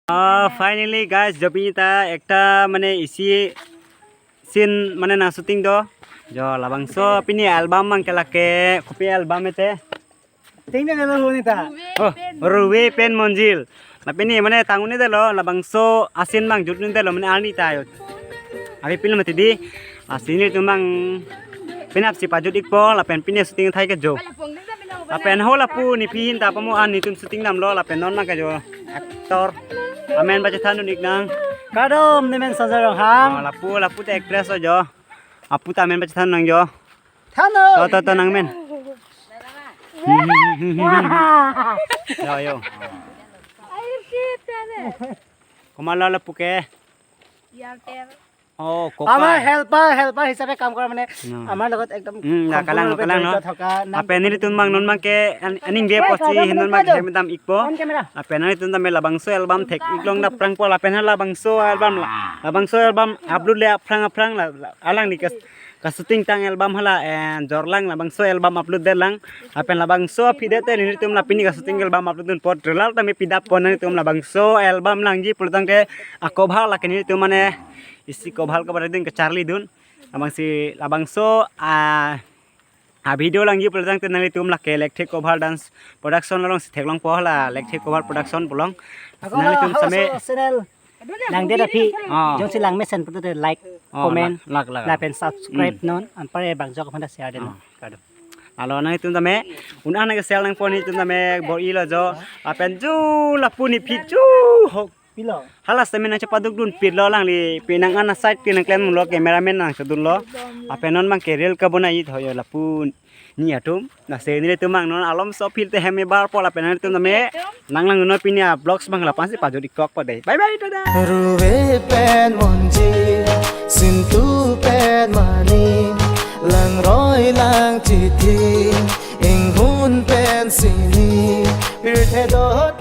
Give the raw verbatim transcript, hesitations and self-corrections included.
Ah, finally guys, jo pini ta ekta mane isi scene mane nang shooting do. Jo labangso pini album mang ke lake, kopi album ete. Ting de lo huni ta. Oh, Ruve pen Monjil. La pini mane tang un-edetlo, labangso a-scene mang jut un-edetlo mane arni ta yo. Abi pil mati di. A-scene nelitum mang penap si pajut ikpo, lapen pini shooting thai ke jo. Lapen ho lapu nephi ahin ta pamo an nelitum shooting damlo, lapen non mang ke jo actor. Amen pachethan un-ik nang. Kardom, nemen Sanjay Ronghang. Oh, lapu, lapu te actress lo jo. Apu ta amen pachethan nang jo. Than-o. To, to, to nang men. Yo, yo. Komatlo lapu ke? Oh, kopa. Ama helper, helper হিচাপে কাম কৰা মানে No. আমাৰ লগত একদম Hmm, na সম্পূৰ্ণ kalang, no, ৰূপে kalang, জড়িত no. থকা নাম Lapen nelitum mang non mang ke an-, aning dia post si hin non mang ke hem dam ikpo. On camera. Lapen nelitum tame labangso album thek-ik long da prang po lapen ha labangso album la. Labangso album upload le aphrang aphrang la, la, alangli kas, ka shooting tang album hala, eh, jorlang labangso album upload detlang. Lapen labangso aphi det te nelitum la pini ka shooting album upload dun apot relal tame pidap pon nelitum labangso album langji pulotangte a-cover lake nelitum mane isi cover cover ding kacharli dun. Labangsi labangso a, a-video langji pulotangte nanglitum lake Lekthek Cover Dance Production alongsi theklong po hala Lekthek Cover Production pu along. Ako Nanglitum halaso same channel nang dia tapi Ah. jongsi lang mesen pulote like, Oh, comment, lak, lak, lak. lapen subscribe Hmm. non, anpar e bang jok aphan ta share den. Ah. Kardom. Alo nanglitum tame un-an ke share nang pon nelitum tame bor-ilo jo. Lapen jo lapu nephi jo ho. Pilo. Hala sitame nang chepaduk dun pilo alangli penang an a-side pi nang klemlo cameraman nang chodunlo. Lapen non mang ke reel kabonai tho yo lapu ni atum. Lasi nelitum mang non alom so aphi te hem ebar po lapen nelitum tame nang lang non pini a-vlogs mang lapu-an si pajut ikpo dei. Bye bye, tada. Ruve pen Monjil, Sintu pen Mani, Langroi Langchithi, Inghun pen Sini, Pirthe Dohot